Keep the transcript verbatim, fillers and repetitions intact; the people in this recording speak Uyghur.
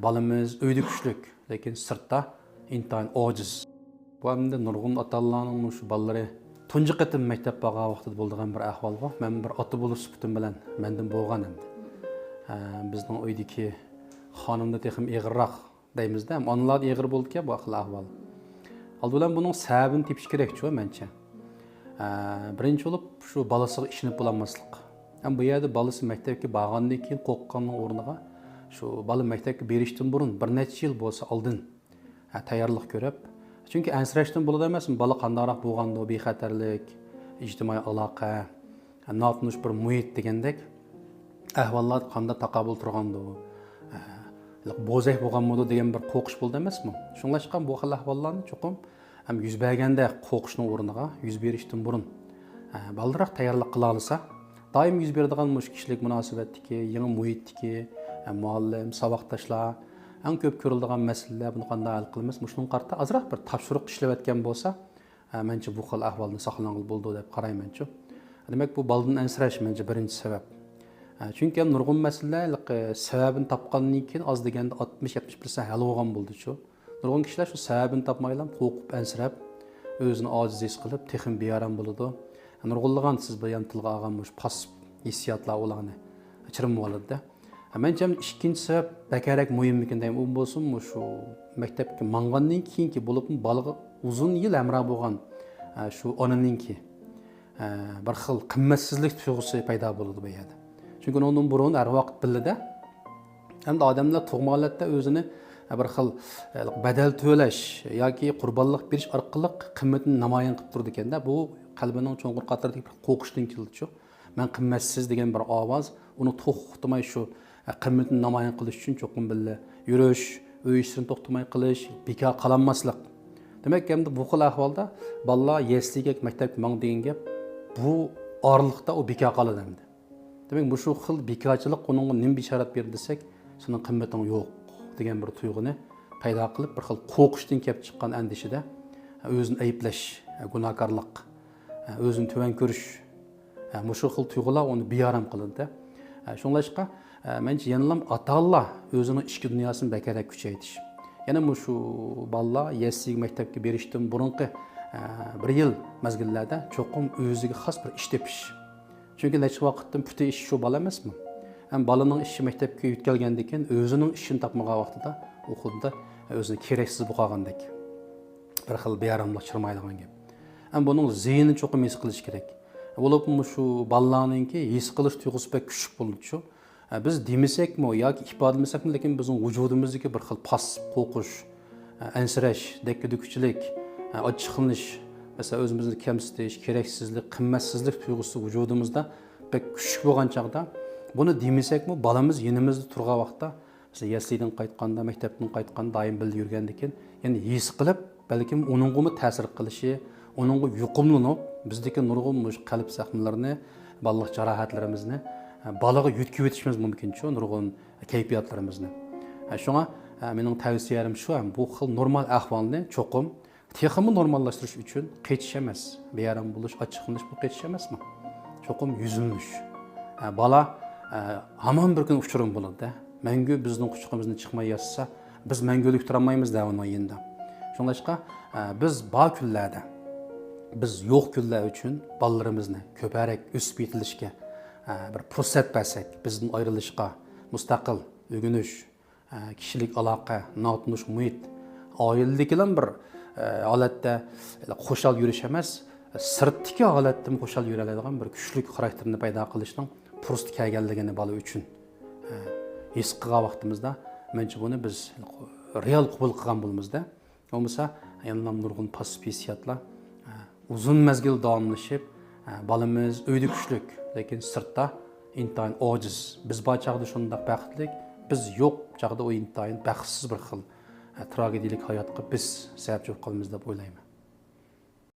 بالىمىز ئۆيدە كۈچلۈك، لېكىن سىرتتا ئىنتايىن ئاجىز. بۇ ئەمدى نۇرغۇن ئاتا-ئانىلارنىڭ مۇشۇ بالىلىرى تۇنجى قېتىم مەكتەپ بارغان ۋاقتىدا بولىدىغان بىر ئەھۋالغۇ. مەن بىر ئاتا بولۇش سۈپىتىم بىلەن مەندىن بولغان ئەمدى. ئە، بىزنىڭ ئۆيدىكى خانىمدا تېخىمۇ ئېغىرراق دەيمىزدە، ئانىلاردا ئېغىر بولىدىكەن بۇ خىل ئەھۋال. ئالدى بىلەن بۇنىڭ سەۋەبىنى تېپىش كېرەكچۇ، مەنچە. ئە، بىرىنچى بولۇپ، شۇ بالىسىغا ئىشىنىپ بولالماسلىق. ھەم بۇ يەردە بالىسى مەكتەپكە بارغاندىن كېيىن قورققاننىڭ ئورنىغا، شۇ بالا مەكتەپكە بېرىشتىن بۇرۇن بىر نەچچە يىل بولسا ئالدىن، ھە، تەييارلىق كۆرۈپ، چۈنكى ئەنسىرەشتىن بولىدۇ ئەمەسمۇ، بالا قانداقراق بولغاندۇ، بىخەتەرلىك، ئىجتىمائىي ئالاقە، ھە، ناتونۇش بىر مۇھىت دېگەندەك ئەھۋاللاردا قانداق تاقابىل تۇرغاندۇ، ھە، بوزەك بولغانمىدۇ دېگەن بىر قورقۇش بولىدۇ ئەمەسمۇ. شۇڭلاشقا بۇ خىل ئەھۋاللارنى چوقۇم ھەم يۈز بەرگەندە قورقۇشنىڭ ئورنىغا يۈز بېرىشتىن بۇرۇن، ھە، بالدۇرراق تەييارلىق قىلالىسا، دائىم يۈز بېرىدىغان مۇشۇ كىشىلىك مۇناسىۋەتتىكى، يېڭى مۇھىتتىكى، ھە، مۇئەللىم، ساۋاقداشلار، ئەڭ كۆپ كۆرۈلىدىغان مەسىلىلەر، بۇنى قانداق ھەل قىلىمىز؟ مۇشۇنىڭغا قارىتا ئازراق بىر تاپشۇرۇق ئىشلەۋەتكەن بولسا، ھە، مەنچە بۇ خىل ئەھۋالدىن ساقلانغىلى بولىدۇ دەپ قارايمەنچۇ. دېمەك، بۇ بالىدىن ئەنسىرەش مەنچە بىرىنچى سەۋەب. ھە، چۈنكى نۇرغۇن مەسىلىلەر ھېلىقى سەۋەبىنى تاپقاندىن كېيىن ئاز دېگەندە ئاتمىش، يەتمىش پىرسەنت ھەل بولغان بولىدۇچۇ. نۇرغۇن كىشىلەر شۇ سەۋەبىنى تاپمايلا قورقۇپ، ئەنسىرەپ، ئۆزىنى ئاجىز ھېس قىلىپ، تېخىمۇ بىئارام بولىدۇ. نۇرغۇنلىغان سىز بىلەن تىلغا ئالغان مۇشۇ پاسسىپ ھېسسىياتلار ئۇلارنى چىرمىۋالىدۇ-دە. مەنچە ئىككىنچى سەۋەب بەكرەك مۇھىممىكىن دەيمەن، ئۇ بولسىمۇ شۇ مەكتەپكە ماڭغاندىن كېيىنكى، بولۇپمۇ بالىغا ئۇزۇن يىل ھەمراھ بولغان، ئە، شۇ ئانىنىڭكى، ئە، بىر خىل قىممەتسىزلىك تۇيغۇسى پەيدا بولىدۇ بۇ يەردە. چۈنكى ئۇنىڭدىن بۇرۇن ھەر ۋاقىت بىللىدە. ئەمدى ئادەملەر تۇغما ھالەتتە ئۆزىنى، ئە، بىر خىل، ئە، بەدەل تۆلەش ياكى قۇربانلىق بېرىش ئارقىلىق قىممىتىنى نامايان قىلىپ تۇرىدىكەن-دە. بۇ قەلبىنىڭ چوڭقۇر قاتلىرىدىكى بىر قورقۇشتىن كېلىدۇچۇ. مەن قىممەتسىز دېگەن بىر ئاۋاز ئۇنى توختىماي شۇ، ئە، قىممىتىنى نامايان قىلىش ئۈچۈن چوقۇم بىللە يۈرۈش، ئۆي ئىشلىرىنى توختىماي قىلىش، بىكار قالالماسلىق. دېمەك، ئەمدى بۇ خىل ئەھۋالدا بالىلار يەسلىگە، مەكتەپكە ماڭ دېگەن گەپ، بۇ ئارىلىقتا ئۇ بىكار قالىدۇ ئەمدى. دېمەك، مۇشۇ خىل بىكارچىلىق ئۇنىڭغا نېمە بېشارەت بېرىدۇ دېسەك، سېنىڭ قىممىتىڭ يوق دېگەن بىر تۇيغۇنى پەيدا قىلىپ، بىر خىل قورقۇشتىن كېلىپ چىققان ئەندىشىدە ئۆزىنى ئەيىبلەش، گۇناھكارلىق، ئۆزىنى تۆۋەن كۆرۈش، مۇشۇ خىل تۇيغۇلار ئۇنى بىئارام قىلىدۇ-دە. شۇڭلاشقا، مەنچە يەنىلا ئاتا-ئانىلار ئۆزىنىڭ ئىچكى دۇنياسىنى بەكرەك كۈچەيتىش. يەنە مۇشۇ بالىلار يەسلىگە، مەكتەپكە بېرىشتىن بۇرۇنقى بىر يىل مەزگىللەردە چوقۇم ئۆزىگە خاس بىر ئىش تېپىش. چۈنكى نەچچە ۋاقىتتىن پۈتى ئىش شۇ بالا ئەمەسمۇ؟ ھەم بالىنىڭ ئىشى مەكتەپكە يۆتكەلگەندىن كېيىن ئۆزىنىڭ ئىشىنى تاپمىغان ۋاقتىدا ئۇ خۇددى ئۆزىنى كېرەكسىز بولۇپ قالغاندەك. بىر خىل بىئاراملىق، چىرمايدىغان گەپ. ھەم بۇنىڭ زىيىنىنى چوقۇم ھېس قىلىش كېرەك. بولۇپمۇ شۇ بالىلارنىڭكى ھېس قىلىش تۇيغۇسى بەك كۈچلۈك بولىدۇچۇ. ھە، بىز دېمىسەكمۇ ياكى ئىپادىلىمىسەكمۇ، لېكىن بىزنىڭ ۋۇجۇدىمىزدىكى بىر خىل پاسسىپ قورقۇش، ھە، ئەنسىرەش، دەككە-دۈككىچىلىك، ھە، ئاچچىقلىنىش، مەسىلەن، ئۆزىمىزنى كەمسىتىش، كېرەكسىزلىك، قىممەتسىزلىك تۇيغۇسى ۋۇجۇدىمىزدا بەك كۈچلۈك بولغان چاغدا، بۇنى دېمىسەكمۇ، بالىمىز يېنىمىزدا تۇرغان ۋاقىتتا، مەسىلەن، يەسلىدىن قايتقاندا، مەكتەپتىن قايتقاندا دائىم بىللە يۈرگەندىكىن، يەنە ھېس قىلىپ، بەلكىم ئۇنىڭغىمۇ تەسىر قىلىشى، ئۇنىڭغا يۇقۇملىنىپ، بىزدىكى نۇرغۇن مۇشۇ قەلب زەخمىلىرىنى، بالىلىق جاراھەتلىرىمىزنى، ھە، بالىغا يۆتكىۋېتىشىمىز مۇمكىنچۇ، نۇرغۇن كەيپىياتلىرىمىزنى. ھە، شۇڭا، ھە، مېنىڭ تەۋسىيەم شۇ، ھەم بۇ خىل نورمال ئەھۋالنى چوقۇم تېخىمۇ نورماللاشتۇرۇش ئۈچۈن قېچىش ئەمەس. بىئارام بولۇش، ئاچچىقلىنىش بۇ قېچىش ئەمەسمۇ؟ چوقۇم يۈزلىنىش. ئە، بالا، ئە، ھامان بىر كۈن ئۇچۇرۇم بولىدۇ-دە. مەڭگۈ بىزنىڭ قۇچىقىمىزدىن چىقماي ياتسا، بىز مەڭگۈلۈك تۇرالمايمىز-دە ئۇنىڭ يېنىدا. شۇڭلاشقا، ئە، بىز بار كۈنلەردە، بىز يوق كۈنلەر ئۈچۈن بالىلىرىمىزنى كۆپرەك ئۆسۈپ يېتىلىشكە، ئە، بىر پۇرسەت بەرسەك، بىزدىن ئايرىلىشقا، مۇستەقىل، ئۆگىنىش، ئە، كىشىلىك ئالاقە، ناتونۇش مۇھىت، ئائىلىدىكىلا بىر، ئە، ھالەتتە خۇشال يۈرۈش ئەمەس، سىرتتىكى ھالەتتىمۇ خۇشال يۈرەلەيدىغان بىر كۈچلۈك خاراكتېرنى پەيدا قىلىشنىڭ پۇرسىتى كەلگەنلىكىنى بالا ئۈچۈن، ئە، ھېس قىلغان ۋاقتىمىزدا، مەنچە بۇنى بىز رېئال قوبۇل قىلغان بولىمىزدە. بولمىسا، يەنىلا نۇرغۇن پاسسىپ ھېسسىياتلار، ئە، ئۇزۇن مەزگىل داۋاملىشىپ، ئە، بالىمىز ئۆيدە كۈچلۈك، لېكىن سىرتتا ئىنتايىن ئاجىز. بىز بار چاغدا شۇنداق بەختلىك، بىز يوق چاغدا ئۇ ئىنتايىن بەختسىز بىر خىل، ئە، تراگېدىيەلىك ھاياتقا بىز سەۋەبچى بولۇپ قالىمىز دەپ ئويلايمەن.